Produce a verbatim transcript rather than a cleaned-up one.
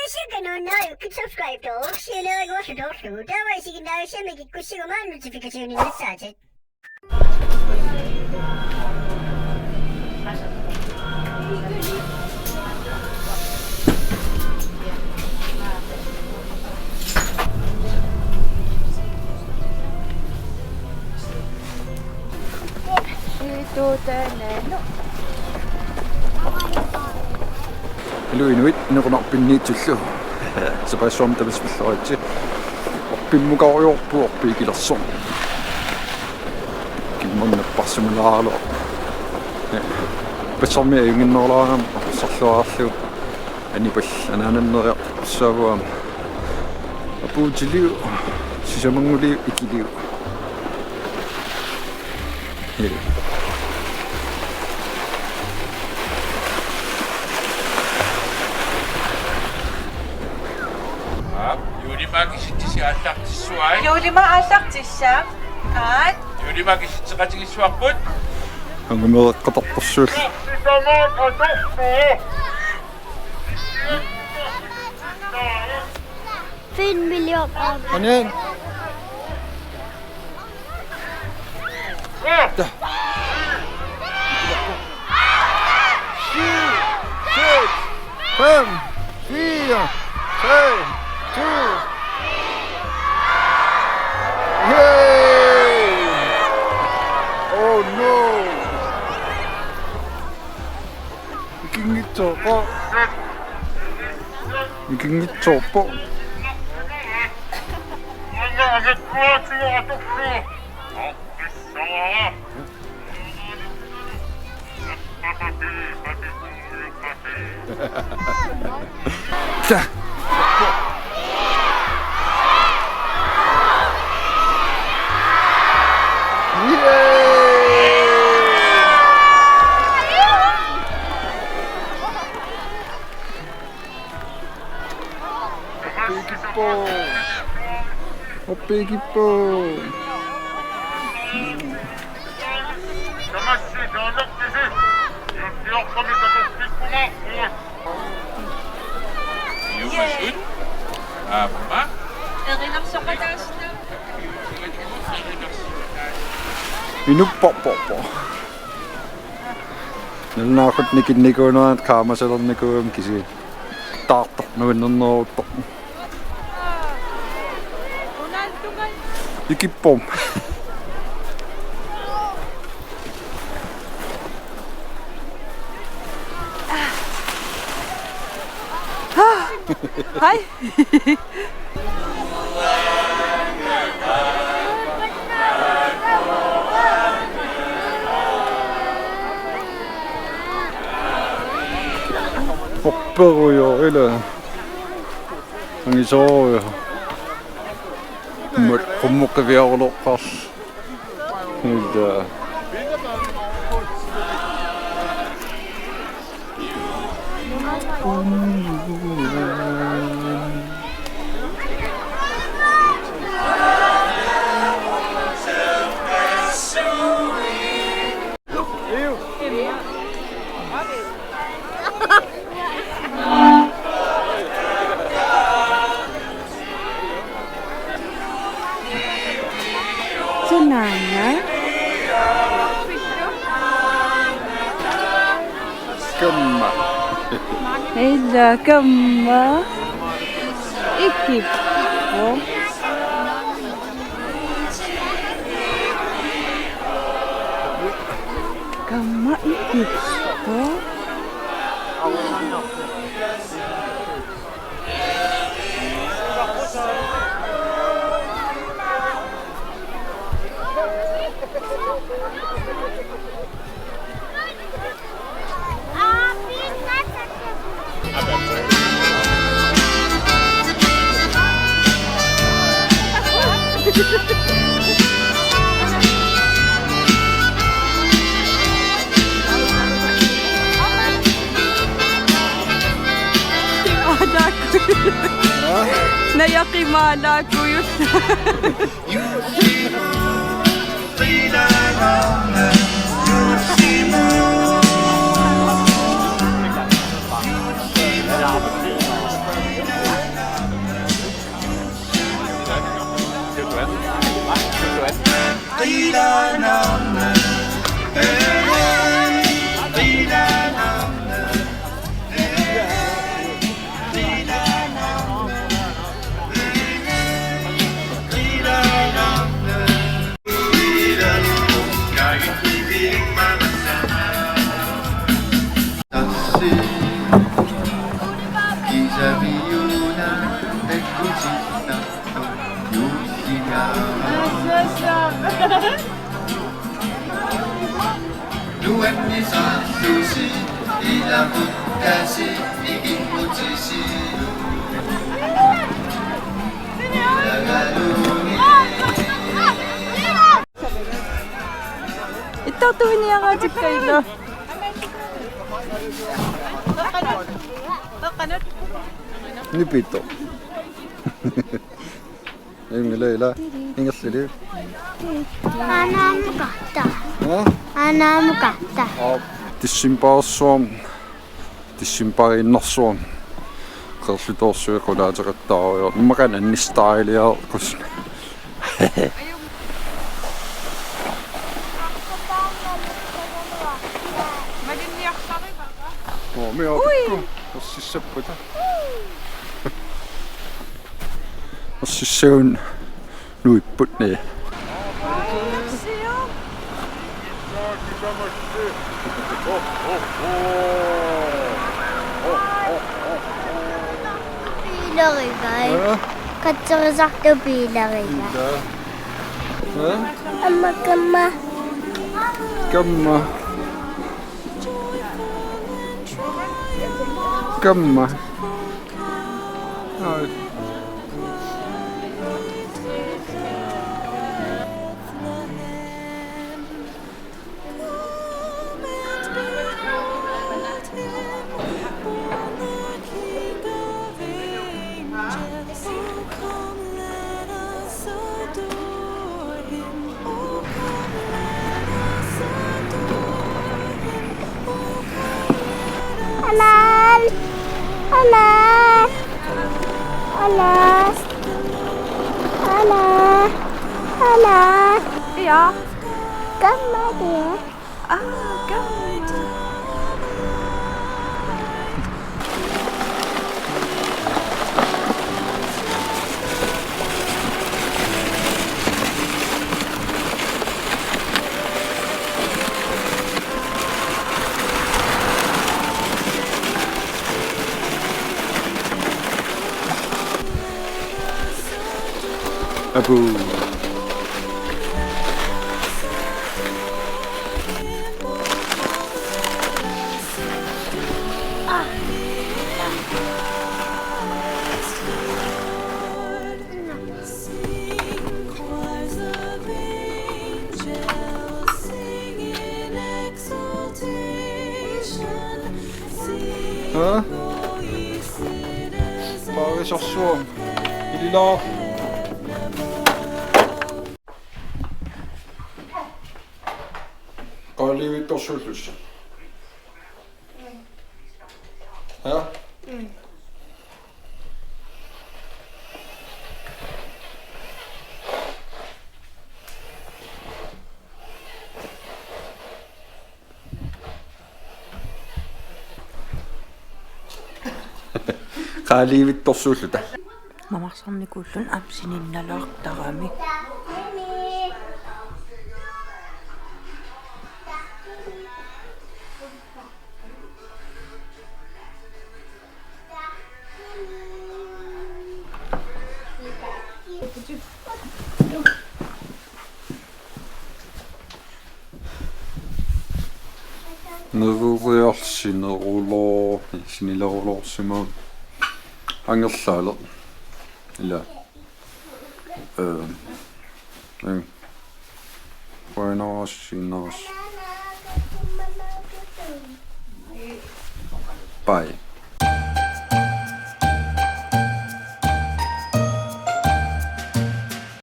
Siakka nuannariuk subscribe-torlugu, sianeeriguarlutorlugu. Taava isiginnaagassiamik ikkussiguma notification-inik nassaatit. Illu inuit inequnarpinniitsullu. Sapaassuarmi tamassi pilluaritsi. Orpimmukarujoorpugut orpiikilersoq. Kimmanna napparsimalaaraluaq. Passarmi ajunnginnerulaarama oqarluarlugu. Anipallat anaananneriartorpassuupput aamma. Apuutiliu, sisamannguliu, ikiliu. Hej. Aap, Juulimaa kisitsisit aallartissuai. Juulimaa aallartissaaq. Aat. Juulimaa kisitseqatigiissuarput. Angameeqqatarporsuul. Sisamaat atorlugu. Fem millioner. Anin. Syv, seks, fem, fire, tre, to. Hey! Oh no! Ikinngitsoorpoq. Ikinngitsoorpoq. Orpiikippoq. Orpiikippoq. Tamassi taannaqqisi. Jussiorpami takuspikkumaarpugut. Juumasut. Aamma. Erinarsoqataassutaa. Inupparparpar. Nalunaaquttap nikinnikuunerat kaamasalernikuugami kisianni. Taartoq nuannerneruuttoq. Ikippoq. Hej. Orperujoq ilaa. Angisoorujoq. Mut qummuqiviaruloqqaarl. Ilaa. Sunaana? Kamma. Ilaa, kamma. Ikippoq. Kamma ikippoq. Aa? Najaqimaalaakujut. Ittartuiniaraatikka ilaa. Nipito. Inngila ila. Ingerlili. Anaamukarta. Ha? Anaamukarta. Aa, decembarsuarni. Decembariinnarsuarni. Qeerlutoorsuit qulaateqattaarujoor. Immaqa annisitaarujoorpusi. Ui. Ersissappata. Ersissagun nuipput ni. Piilerigai. Aa? Katserisartut piilerigai. Aa? Aa? Amma kamma. Kamma. Kamma. Ai. Anal. Anal. Anal. Anal. Anal. Ja. Kom med det. Ah, godt. Abu. Aa? Paarisarsuaq. Ililaa. Qaalivittorsuullusi. Ja? Qaalivittorsuulluta. Mamarsarnikuulluni aamma sininnalaartarami. Neroriarlusi sineruloo-, sinileruloorsimavoq. Angerlaaleq. Ila. Ee, ee. Qujanarsuaq. Bye.